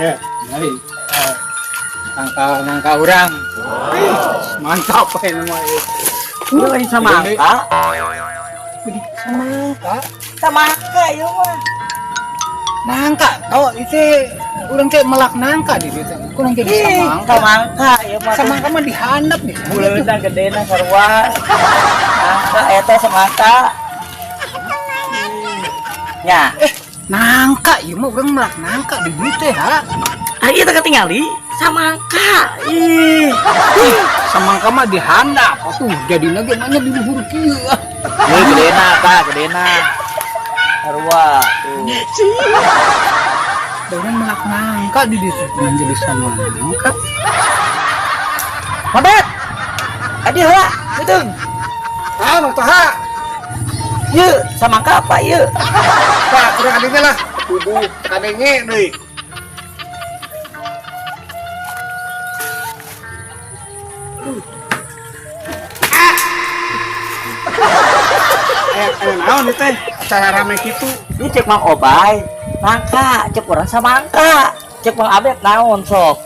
Ya, mari. Nangka nangka urang. Mantap ini mah. Ieu lain samangka. Samangka. Samangka ieu mah. Nangka. Oh, itu urang teh melak nangka di dieu teh. Kurang jadi Ih, samangka. samangka ieu mah. Samangka mah dihandap nih. Buleuna gedena sarua. Nangka eta samangka. Ya. Nangka ieu mah urang melak nangka di dieu teh, ha. Ah, ieu teh katingali samangka. Ih. Ih, samangka mah dihandap. Atuh jadina ge mah nya di luhur kieu. Ah. Ieu gedena tah, gedena. Sarua. Tuh. Da urang melak nangka di dieu teh. Kurang jadi samangka. Mabet. Adi heula, beuteung. Ah, Mang Toha. Ieu samangka apa ieu? Pak, kurang adiknya lah. Tubuh kadenge deui. Ah. Eh, naon ieu teh? Acara rame kitu. Ieu cek Mang Obay, nangka, cek urang samangka. Cek Mang Abet naon sok.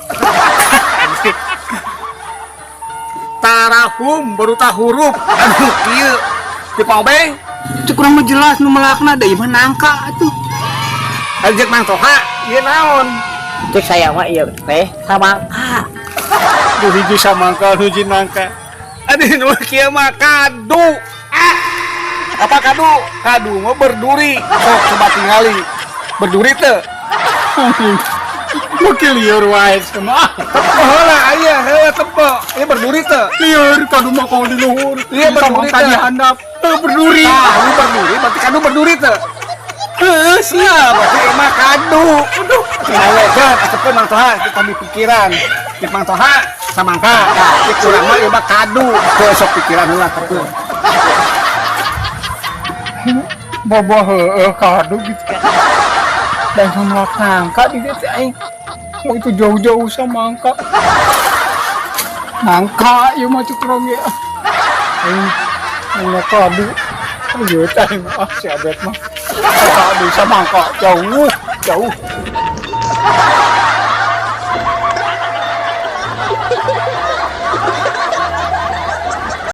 Tarahum baru tahurup. Aduh, ieu. Cek Mang Obay, Cek urang mah jelas nu melakna da ieu mah nangka atuh. Ayo cek Mang Toha, ieu naon? Cek saya mah ieu teh samangka. Duh, hiji samangka, hiji nangka. Aduh, nu kieu mah kadu. Ah. Apa kadu? Kadu mah berduri. Sok coba tingali. Berduri teu? Mungkin lieur wae sama. Tepo heula aya, heula tepo. Ieu berduri teu? Lieur kadu mah kalau di luhur. Iya, berduri Samangka teh. di handap. Teu berduri. Nah, lu berduri berarti kadu berduri teu? Heuh, siap, berarti ieu mah kadu. Aduh, tinggal asupkeun Mang Toha kita di pikiran. Cek Mang Toha samangka. Cek urang mah ieu mah kadu. Teu sok pikiran heula tepo. Bobo heueuh kadu gitu. Dan sama nangka di dieu teh aing. Mau itu jauh-jauh samangka. Nangka ieu mah cek urang ge. Aing aing kadu. Ayo teh aing ah si Abet mah. Kadu samangka jauh, jauh.